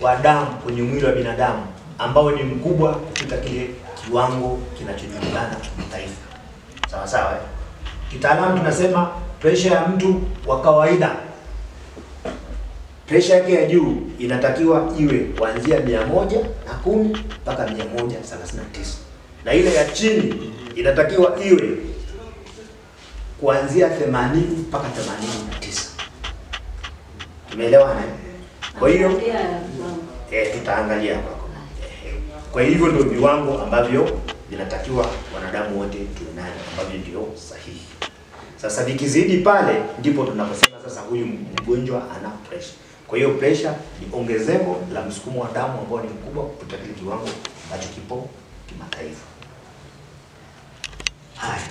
wa damu kwenye mwili wa binadamu ambao ni mkubwa kupita kile kiwango kinachojulikana kimataifa. Sawa sawa eh? Kitaalamu tunasema pressure ya mtu wa kawaida, pressure yake ya juu inatakiwa iwe kuanzia 110 mpaka 139. Na ile ya chini inatakiwa iwe kuanzia 80 mpaka 89. Tumeelewana eh? Kwa hiyo tutaangalia kwako. Kwa hivyo ndio viwango ambavyo vinatakiwa wanadamu wote tuwe nayo, ambavyo ndio sahihi. Sasa vikizidi pale ndipo tunaposema sasa huyu mgonjwa ana pressure. Kwa hiyo pressure ni ongezeko la msukumo wa damu ambao ni mkubwa kupita kile kiwango ambacho kipo kimataifa. Haya,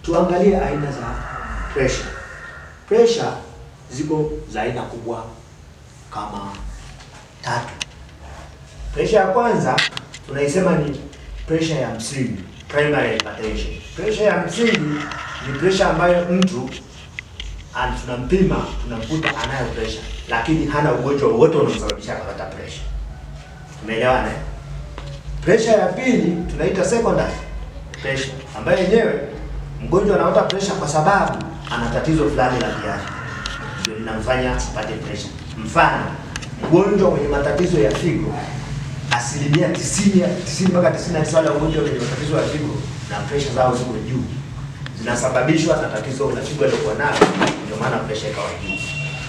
tuangalie aina za pressure. Pressure ziko za aina kubwa kama tatu. Pressure ya kwanza tunaisema ni pressure ya msingi, primary hypertension. Pressure ya msingi ni pressure ambayo mtu tunampima, tunamkuta anayo pressure, lakini hana ugonjwa wowote unaosababisha akapata pressure. Tumeelewana eh? Pressure ya pili tunaita secondary pressure, ambayo yenyewe mgonjwa anaota pressure kwa sababu ana tatizo fulani la kiafya, ndio linamfanya apate pressure. Mfano, mgonjwa mwenye matatizo ya figo, asilimia 90 mpaka 99 wale wagonjwa wenye matatizo ya figo na pressure zao ziko juu, zinasababishwa na tatizo la figo aliyokuwa nalo, ndio maana pressure ikawa juu.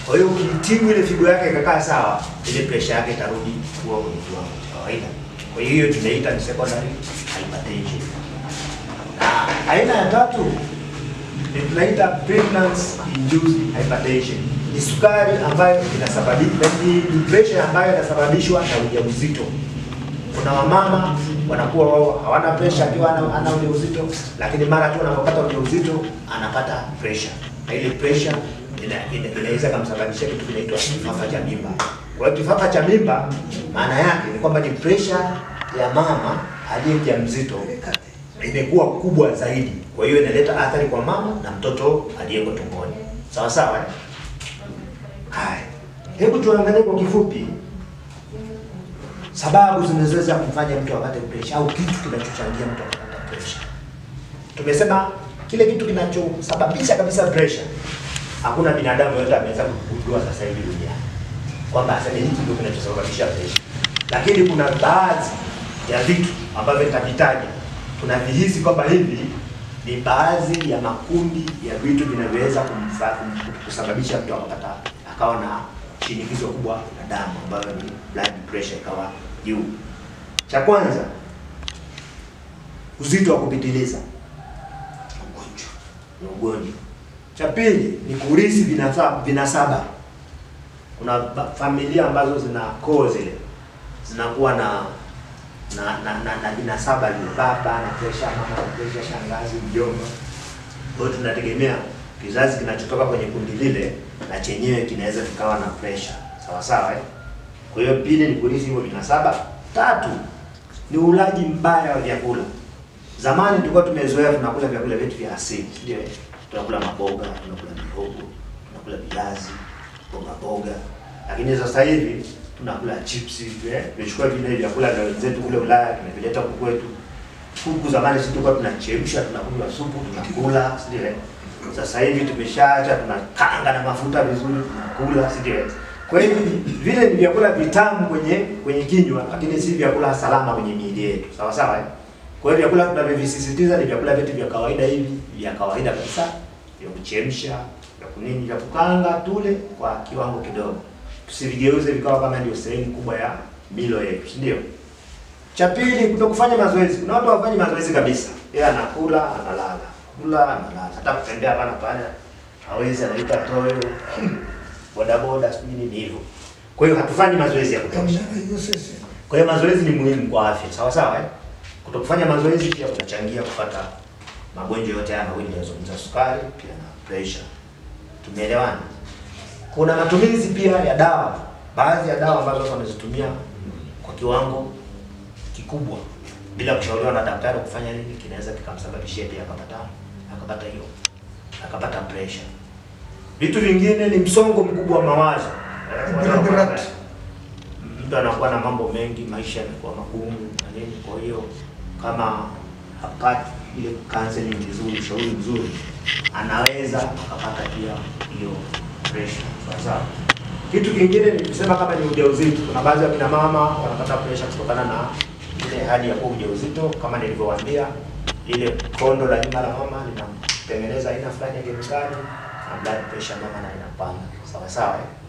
Kwa hiyo ukitibu ile figo yake ikakaa sawa, ile pressure yake itarudi kuwa kwenye kiwango cha kawaida. Kwa hiyo tunaita ni secondary hypertension. Na aina ya tatu ni tunaita pregnancy induced hypertension. Ni sukari ambayo inasababishwa, ni pressure ambayo inasababishwa na ujauzito. Kuna wamama wanakuwa wao hawana pressure akiwa ana ujauzito, lakini mara tu anapopata ujauzito anapata pressure. Na ile pressure inaweza kumsababishia kitu kinaitwa kifafa cha mimba. Kwa hiyo kifafa cha mimba maana yake ni kwamba ni pressure ya mama aliye mjamzito imekuwa kubwa zaidi. Kwa hiyo inaleta athari kwa mama na mtoto aliyeko tumboni. Sawa sawa eh? Haya, hebu tuangalie kwa kifupi sababu zinazoweza kumfanya mtu apate pressure au kitu kinachochangia mtu akapata pressure. Tumesema kile kitu kinachosababisha kabisa pressure, hakuna binadamu yote ameweza kugundua sasa hivi duniani kwamba hasa hiki ndio kinachosababisha pressure. Lakini kuna baadhi ya vitu ambavyo nitavitaja tunavihisi kwamba hivi ni baadhi ya makundi ya vitu vinavyoweza kusababisha mtu akapata akawa na shinikizo kubwa la damu ambayo ni blood pressure ikawa juu. Cha kwanza, uzito wa kupitiliza, ugonjwa. Ni ugonjwa. Cha pili ni kurithi vinasaba. Kuna familia ambazo zina koo zile zinakuwa na vinasaba, ni baba na pressure, mama na pressure, shangazi, mjomba. Kwa hiyo tunategemea kizazi kinachotoka kwenye kundi lile na chenyewe kinaweza kikawa na pressure. Sawa sawa eh? Kwa hiyo pili ni kurithi hivyo vinasaba. Tatu ni ulaji mbaya wa vyakula. Zamani tulikuwa tumezoea tunakula vyakula vyetu vya asili, ndio eh? Tunakula maboga, tunakula mihogo, tunakula viazi, boga boga. Lakini sasa hivi tunakula chips hivi eh? Tumechukua vile vyakula vya wenzetu kule Ulaya tumevileta huku kwetu. Huku zamani sisi tulikuwa tunachemsha, tunakunywa supu, tunakula, ndio eh? Sasa hivi tumeshaacha, tunakaanga na mafuta vizuri, tunakula, si ndio? Kwa hiyo vile ni vyakula vitamu kwenye kinywa, lakini si vyakula salama kwenye miili yetu. Sawa sawa eh? Kwa hiyo vyakula tunavyovisisitiza ni vyakula vyetu vya kawaida hivi, vya kawaida kabisa, vya kuchemsha, vya kunini, vya kukaanga tule kwa kiwango kidogo. Tusivigeuze vikawa kama ndio sehemu kubwa ya milo yetu, si ndio? Cha pili, kutokufanya mazoezi. Kuna watu hawafanyi mazoezi kabisa. Yeye anakula, analala. Kula, analala. Hata kutembea hapa na pale hawezi, anaita toyo, boda boda, sijui nini hivyo. Kwa hiyo hatufanyi mazoezi ya kutosha. Kwa hiyo mazoezi ni muhimu kwa afya. Sawa sawa eh? Kutokufanya mazoezi pia kunachangia kupata magonjwa yote haya mawili yanayozungumza, sukari pia na pressure. Tumeelewana? Kuna matumizi pia ya dawa. Baadhi ya dawa ambazo watu wanazitumia kwa kiwango kikubwa bila kushauriwa na daktari kufanya nini, kinaweza kikamsababishia pia akapata hiyo, akapata pressure. Vitu vingine ni msongo mkubwa wa mawazo. Mtu anakuwa na mambo mengi, maisha yanakuwa magumu na nini, kwa hiyo kama hapati ile counseling vizuri, ushauri mzuri, anaweza akapata pia hiyo pressure. Sawa sawa. Kitu kingine ni kusema kama ni ujauzito. Kuna baadhi ya kina mama wanapata pressure kutokana na ile hali ya kuwa ujauzito, kama nilivyowaambia, lile kondo la nyuma la mama linatengeneza aina fulani ya kemikali na blood pressure mama na inapanda. Sawa sawa, eh?